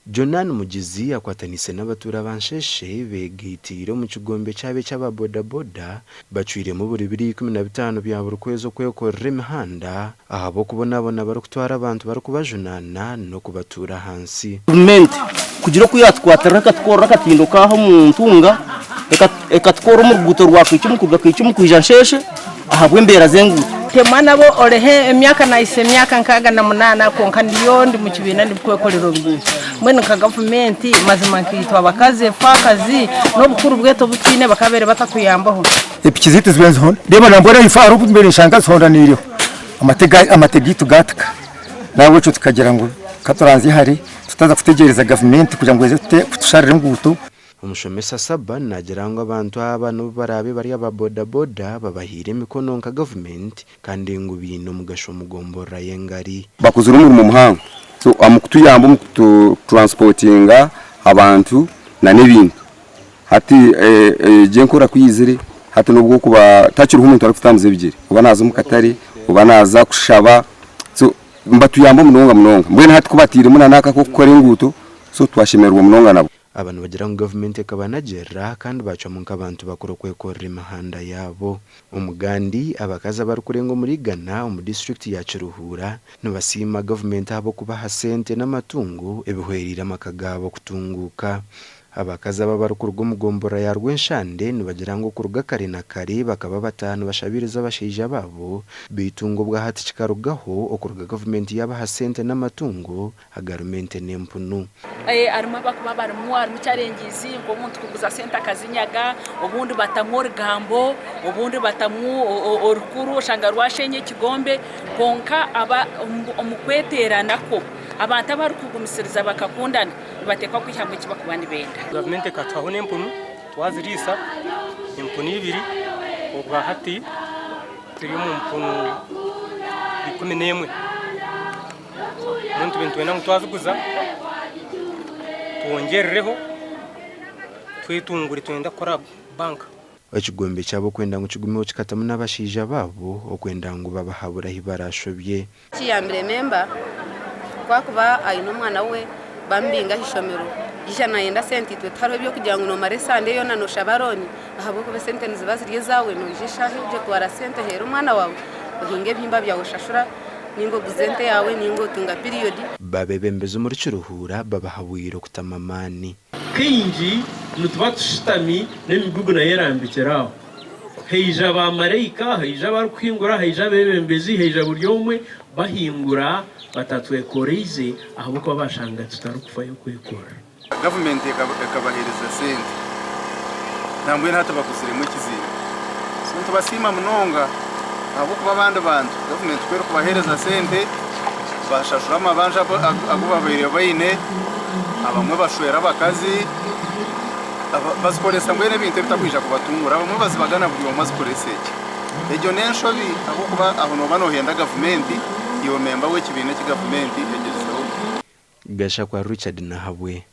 Jonan Mugizi akwataniise n'abatuura ba Nsheshe beegaitiire omu kigombe kyabo eky'aba boda boda bacwiremu buri biro 15 bya buri kwezi okwekorera emihanda ahabw'okubonabona barikutwara abantu barikubajunaana n'okubatuura ahansi. Gavumenti kugira oku yatukwatirira ekatukorera akatindo kaaha omu ntunga, ekatukorera omu ruguuto rwa Kaicumu kuruga Kaicumu kwija Nsheshe ahabw'embeera z'enguuto. Temwa nabo orehe emyaka nahitsya emyaka 68 kwonka ndiyo ndi mu kibiina ndikwekorera oruguuto. Mbwenu nka gavumenti mazima nkaitwe abakazi efaakazi n'obukuru bwaitu obu twine bakabaire batatuyambaho. Epiki zaitu zibaire nizihonda reeba nambwenu ahaifo hariho obu mbaire nshanga zihondaniireho amate gaitu gaatika nahabwekyo tukagira ngu katuranzye hare tutaza kutegyereza gavumenti kugira ngu eze kutusharira enguuto. Omushomesa Saba naagira ngu abantu aba n'obu baraabe bari aba boda-boda babahaire emikono nka gavumenti kandi ngu baine omugasho omu gomborora y'engari. Bakozire omurimo muhango so omu kutuyamba omu kutu transportinga abantu na n'ebintu. Hati egyo enkora ku eizire hati n'obu okuba takiriho omuntu arikutambuza ebigyere oba naaza omu katare oba naaza kushaba so nibatuyamba munonga munonga mbwenu hati ku batairemu na n'aka ak'okukora enguuto so twashemererwa munonga nabo. Aba nibagira ngu gavumenti ekabanagirira kandi baacwamu nk'abantu bakuru okwekorera emihanda yaabo. Omugandi, abakazi abarikurenga omuri igana omu disiturikiti ya Kiruhura nibasiima gavumenti ahabw'okubaha sente n'amatungo ebihwereire amaka gaabo kutunguuka. Abakazi aba abarikuruga omu gomborora ya Rwenshande nibagira ngu okuruga kare na kare bakaba bataaha nibashabiiriza abashaija baabo beitu ngu obwahati kikarugaho okuruga gavumenti yaabaha sente n'amatungo agarimu ente n'empunu. Harimu abakuba barimu harimu challenges nk'omuntu kuguza sente akazinyaga, obundi batamu orugambo, obundi batamu orukuru oshanga rwashenya ekigombe kwonka omu kweteerana kwo abantu abarikugumisiriza bakakundana nibateekwa kwihamu eki barikuba nibenda. Gavumenti ekatuhaho n'empunu twaziriisa, empunu ibiri obwahati turi omu mpunu 11. Mbwenu tube nitwenda ngu twaziguza twongyerereho twetungure twenda kukora banka. Ekigombe kyabo okwenda ngu kigumeho kikatamu n'abashaija baabo okwenda ngu babahabure ahi barashobye. Kiyambire memba ku akuba aine omwana we bamubinga aha ishomero yaija nayenda sente itwe tihariho ebyokugira ngu nomara esande yoona noshaba looni ahabwokuba esente niziba ziri ezaawe noija eshaaha egyo otwara sente oheera omwana waawe ohinga ebihimba byawe oshashura ninga oguza ente yaawe ninga otunga piriyodi. Babebembezi omuri Kiruhura babahabwire okutamu amaani. Kaingi nituba tushutami n'emigugu nayo erambikire aho. Haija baamaraika, haija abarikuhingura, haija abeebembezi, haija buri omwe, bahingura batatwekoreize ahabw'okuba bashanga tutarikufayo kwekorera. Gavumenti ekabaheereza sente nambwenu hati baguziremu ekizimbe. So nitubasiima munonga ahabw'okuba abandi bantu gavumenti ku erikubaheereza sente bashashura amabanja agu babaire baine, abamwe bashwera abakazi, bazikoresa mbwenu ebintu ebitarikwija kubatungura, abamwe bazibagana buri omwe azikoresa egye. Egyo n'enshobi ahabw'okuba aho nooba noohenda gavumenti iwe memba w'ekibiina eki gavumenti egyezireho. Gashakwa Richard Nahabwe.